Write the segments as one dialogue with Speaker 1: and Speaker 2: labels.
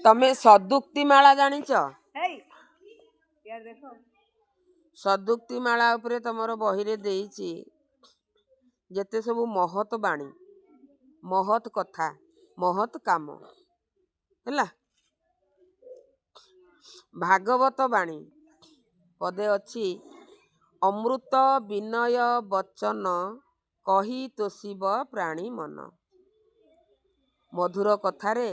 Speaker 1: ତମେ ସଦୁକ୍ତି ମାଳା ଜାଣିଛ? ସଦୁକ୍ତି ମାଳା ଉପରେ ତମର ବହିରେ ଦେଇଛି ଯେତେ ସବୁ ମହତ ବାଣୀ, ମହତ କଥା, ମହତ କାମ। ହେଲା, ଭାଗବତ ବାଣୀ ପଦେ ଅଛି, ଅମୃତ ବିନୟ ବଚନ କହି ତୋଷିବ ପ୍ରାଣୀ ମନ। ମଧୁର କଥାରେ,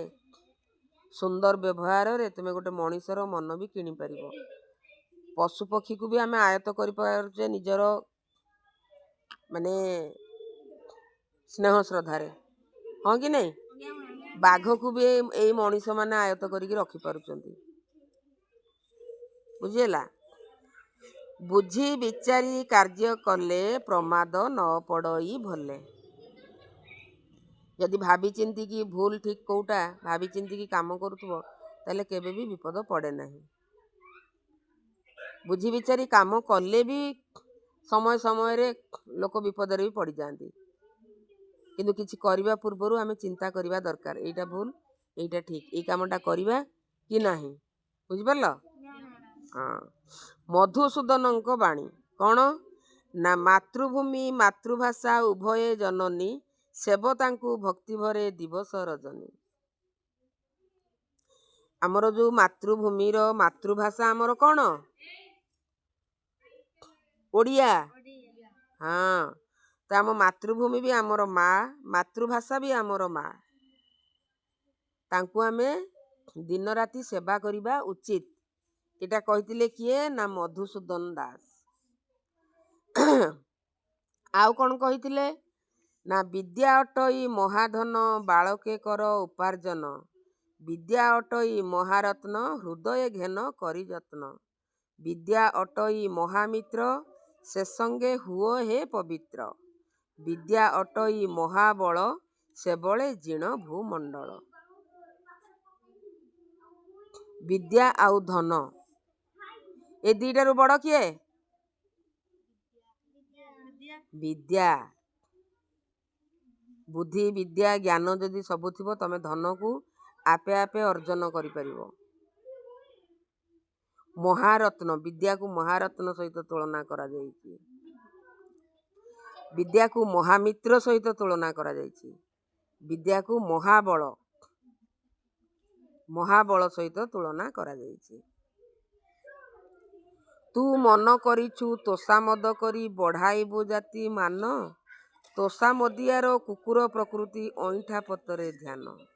Speaker 1: ସୁନ୍ଦର ବ୍ୟବହାରରେ ତୁମେ ଗୋଟେ ମଣିଷର ମନ ବି କିଣିପାରିବ। ପଶୁପକ୍ଷୀକୁ ବି ଆମେ ଆୟତ୍ତ କରିପାରୁଛେ ନିଜର ମାନେ ସ୍ନେହ ଶ୍ରଦ୍ଧାରେ, ହଁ କି ନାଇଁ? ବାଘକୁ ବି ଏଇ ମଣିଷମାନେ ଆୟତ୍ତ କରିକି ରଖିପାରୁଛନ୍ତି। ବୁଝିହେଲା? ବୁଝି ବିଚାରି କାର୍ଯ୍ୟ କଲେ ପ୍ରମାଦ ନ ପଡ଼ଇ ଭଲେ। ଯଦି ଭାବି ଚିନ୍ତିକି ଭୁଲ ଠିକ୍ କୋଉଟା ଭାବି ଚିନ୍ତିକି କାମ କରୁଥିବ, ତାହେଲେ କେବେ ବି ବିପଦ ପଡ଼େ ନାହିଁ। ବୁଝି ବିଚାରି କାମ କଲେ ବି ସମୟ ସମୟରେ ଲୋକ ବିପଦରେ ବି ପଡ଼ିଯାଆନ୍ତି। କିନ୍ତୁ କିଛି କରିବା ପୂର୍ବରୁ ଆମେ ଚିନ୍ତା କରିବା ଦରକାର, ଏଇଟା ଭୁଲ, ଏଇଟା ଠିକ୍, ଏଇ କାମଟା କରିବା କି ନାହିଁ। ବୁଝିପାରିଲ? ହଁ। ମଧୁସୂଦନଙ୍କ ବାଣୀ କ'ଣ ନା, ମାତୃଭୂମି ମାତୃଭାଷା ଉଭୟେ ଜନନୀ, ସେବ ତାଙ୍କୁ ଭକ୍ତି ଭରେ ଦିବସ ରଜନୀ। ଆମର ଯୋଉ ମାତୃଭୂମିର ମାତୃଭାଷା ଆମର କ'ଣ? ଓଡ଼ିଆ। ହଁ, ତ ଆମ ମାତୃଭୂମି ବି ଆମର ମା, ମାତୃଭାଷା ବି ଆମର ମା। ତାଙ୍କୁ ଆମେ ଦିନ ରାତି ସେବା କରିବା ଉଚିତ। ଏଇଟା କହିଥିଲେ କିଏ ନା ମଧୁସୂଦନ ଦାସ। ଆଉ କ'ଣ କହିଥିଲେ ନା, ବିଦ୍ୟା ଅଟଇ ମହାଧନ ବାଳକେ କର ଉପାର୍ଜନ, ବିଦ୍ୟା ଅଟଇ ମହାରତ୍ନ ହୃଦୟ ଘେନ କରି ଯତ୍ନ, ବିଦ୍ୟା ଅଟଇ ମହାମିତ୍ର ସେ ସଙ୍ଗେ ହୁଅ ହେ ପବିତ୍ର, ବିଦ୍ୟା ଅଟଇ ମହାବଳ ସେବଳେ ଜିଣ ଭୂମଣ୍ଡଳ। ବିଦ୍ୟା ଆଉ ଧନ ଏ ଦିଟାରୁ ବଡ଼ କିଏ? ବିଦ୍ୟା। ବୁଦ୍ଧି, ବିଦ୍ୟା, ଜ୍ଞାନ ଯଦି ସବୁ ଥିବ, ତମେ ଧନକୁ ଆପେ ଆପେ ଅର୍ଜନ କରିପାରିବ। ମହାରତ୍ନ, ବିଦ୍ୟାକୁ ମହାରତ୍ନ ସହିତ ତୁଳନା କରାଯାଇଛି। ବିଦ୍ୟାକୁ ମହାମିତ୍ର ସହିତ ତୁଳନା କରାଯାଇଛି। ବିଦ୍ୟାକୁ ମହାବଳ, ମହାବଳ ସହିତ ତୁଳନା କରାଯାଇଛି। ତୁ ମନ କରିଛୁ ତୋଷାମଦ କରି ବଢ଼ାଇବୁ ଜାତି ମାନ, ତୋଷାମଦିଆର କୁକୁର ପ୍ରକୃତି ଅଇଁଠା ପତରେ ଧ୍ୟାନ।